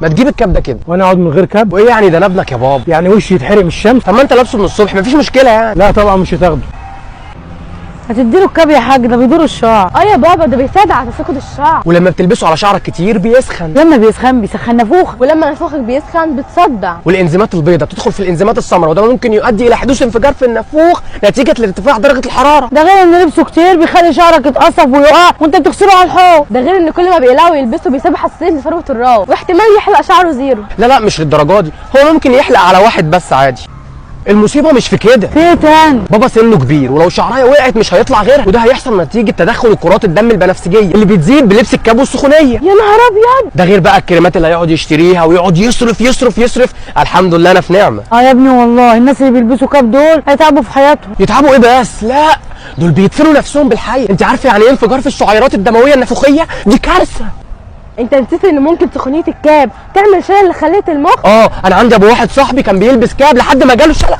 ما تجيب الكاب ده كده. وانا اقعد من غير كاب؟ وايه يعني ده ابنك يا بابا؟ يعني وشي يتحرق من الشمس؟ طب ما انت لابسه من الصبح مفيش مشكلة يعني. لا طبعا مش هتاخده. هتديله الكاب يا حاج، ده بيدور الشعر. اه يا بابا ده بيساعد على تساقط الشعر. ولما بتلبسه على شعرك كتير بيسخن. لما بيسخن بيسخن نافوخ. ولما نافوخك بيسخن بتصدع. والانزيمات البيضاء بتدخل في الانزيمات السمراء، وده ممكن يؤدي الى حدوث انفجار في النافوخ نتيجة لارتفاع درجه الحرارة. ده غير ان لبسه كتير بيخلي شعرك يتقصف ويقع وانت بتغسله على الحوض. ده غير ان كل ما بيقلعه ويلبسه بيسبب حساسية لفروه الراس، واحتمال يحلق شعره zero. لا لا مش للدرجة دي، هو ممكن يحلق على واحد بس عادي. المصيبة مش في كده. في ايه تاني؟ بابا سنة كبير ولو شعرايه وقعت مش هيطلع غيرها، وده هيحصل نتيجة تدخل الكرات الدم البنفسجية اللي بتزيد بلبس الكاب والسخونيه. يا نهار ابيض. ده غير بقى الكريمات اللي هيقعد يشتريها ويقعد يصرف يصرف يصرف. الحمد لله انا في نعمه. اه يا ابني والله الناس اللي بيلبسوا كاب دول هيتعبوا في حياتهم. يتعبوا ايه بس؟ لا دول بيدفنوا نفسهم بالحي. انت عارفه يعني ايه انفجار في الشعيرات الدموية النافوخيه؟ دي كارثة. انت نسيت ان ممكن سخونيه الكاب تعمل شلل لخليه المخ. اه انا عندي ابو واحد صاحبي كان بيلبس كاب لحد ما جاله شلل.